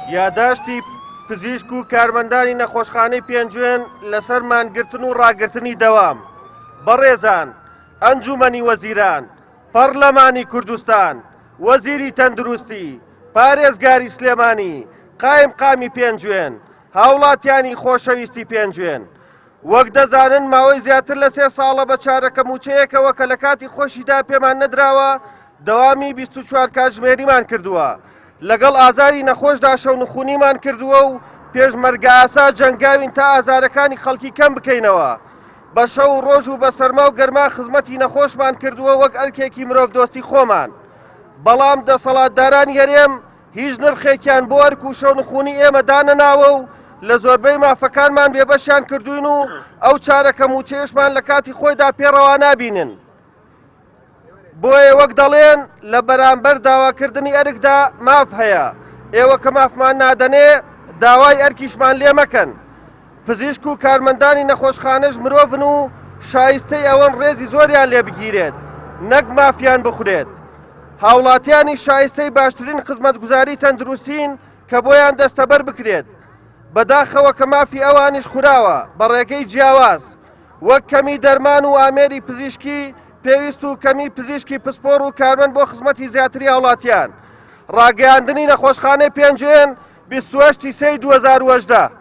یاداشتی پزیشک و کارمەندانی نەخۆشخانەی پێنجوێن لەسەر مانگرتن و ڕاگرتنی دەوام. بەڕێزان، ئەنجومەنی وەزیران، پەڕلەمانی کوردستان، وەزیری تەندروستی، پارێزگاری سلێمانی، قایمقامی پێنجوێن، هاوڵاتیانی خۆشەویستی پێنجوێن. وەک دەزانن ماوەی زیاتر لە سێ ساڵە بە چارەکە مووچەیەکەوە کە لە کاتی خۆشیدا پێمان نەدراوە دەوامی 24 کاتژمێریمان کردووە لەگەڵ ئازاری نەخۆشدا شەونخونیمان کردووە و پێشمەرگە ئاسا جەنگاوین تا ئازارەکانی خەڵکی کەم بکەینەوە بە شەو و ڕۆژ و بە سەرما و گەرما خزمەتی نەخۆشمان کردووە وەک ئەرکێکی مرۆڤدۆستی خۆمان بەڵام دەسەڵاتدارانی هەرێم هیچ نرخێکیان بۆ ئەرک و شەونخونی ئێمە دانەناوە و لە زۆربەی مافەکانمان بێبەشیان کردوین و ئەو چارەکە موچەیەشمان لە کاتی خۆیدا پێڕەوا نابینن. بۆیە وەک دەڵێن لە بەرامبەر داواکردنی ئەرکدا ماف هەیە، ئێوە کە مافمان نادەنێ داوای ئەرکیشمان لێ مەکەن. پزیشک و کارمەندانی نەخۆشخانەش مرۆڤن و شایستەی ئەوەن ڕێزی زۆریان لێ بگیرێت نەک مافیان بخورێت. هاوڵاتیانی شایستەی باشترین خزمەتگوزاری تەندروستین کە بۆیان دەستەبەر بکرێت. بەداخەوە کە مافی ئەوانیش خوراوە بە ڕێگەی جیاواز وەک کەمی دەرمان و ئامێری پزیشکی پێویست و کەمی پزیشکی پسپۆڕ و کارمەند بۆ خزمەتی زیاتری هاوڵاتیان. ڕاگەیاندنی نەخۆشخانەی پێنجوێن 28 سێی 2018.